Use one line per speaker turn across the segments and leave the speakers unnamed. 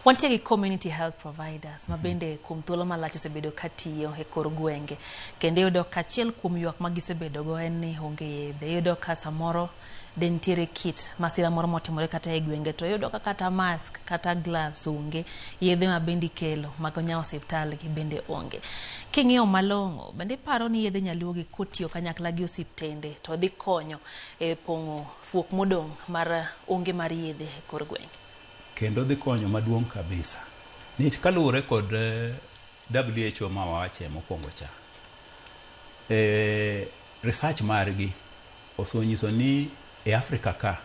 Wantie gi community health providers ma bende kuom thuolo malach osebedo ka tiyo e kor gwenge. Kendo iyudo ka achiel kuom ywak ma gisebedogo en ni onge yedhe. Iyudo ka samoro de nitiere kit masira moro motimore kata e gwenge to iyudo ka kata mask kata gloves onge, yedhe ma bende ikelo mag nya osiptal gi bende onge. King'iyo malong'o, bende iparo ni yedhe nyaluo gi kotiyo kanyakla gi osiptende to dhi konyo e pong'o fuok modong' mar onge mar yedhe e kor gwenge?
Kendo dhi konyo maduong' kabisa. Nikech kaluwore kod WHO ma wawache mokwongo cha, research margi osenyiso ni e Africa ka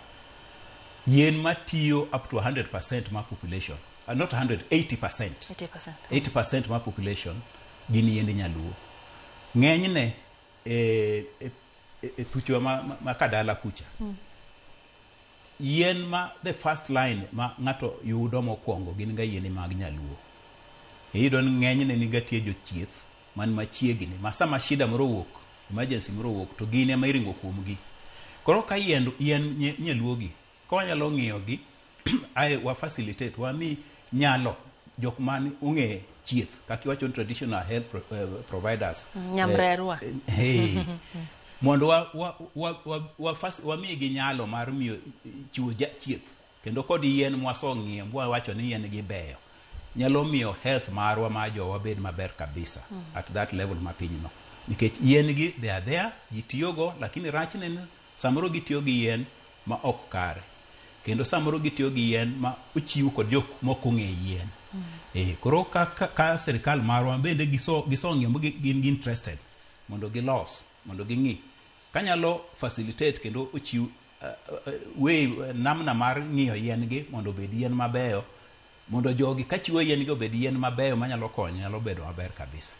yien matiyo up to 100% mar population, not 100, 80%.
80%.
80% mar population gin yiend nyaluo. Ng'enyne e thuchwa ma kadala kucha. Yien ma the first line ma ng'ato yudo mokwongo gin ga yien mag nyaluo. Iyudo ni ng'enyne niga tie jochieth man machiegni ma sama shida moro owuok, emergency moro owuok to gin ema iringo kuomgi. Koro ka yien, yien nyaluo gi, ka wanyalo ng'iyo gi ae wa facilitate, wami nyalo jok man ong'e chieth kaka iwacho ni traditional health providers.
Nyamrerwa.
Mondo wamigi nyalo mar miyo chiwo chieth kendo kod yien mwasong'iyo mwawacho ni yien gi beyo nyalo miyo health marwa mar jowa bed maber kabisa at that level mapiny no, nikech yien gi they are there, ji tiyogo, lakini rachne ni samoro gitiyo gi yien ma ok kare kendo samoro gitiyo gi yien ma ochiw kod jok mok ong'e yien. Koro ka sirikal marwa bende gisong'iyo ma gin gi interested mondo gilos, mondo ging'i kanyalo facilitate kendo ochiw way namna mar ng'iyo yien gi mondo obed yien mabeyo, mondo jogi kachiwo yien gi obed yien mabeyo manyalo konyo, nyalo bedo maber kabisa.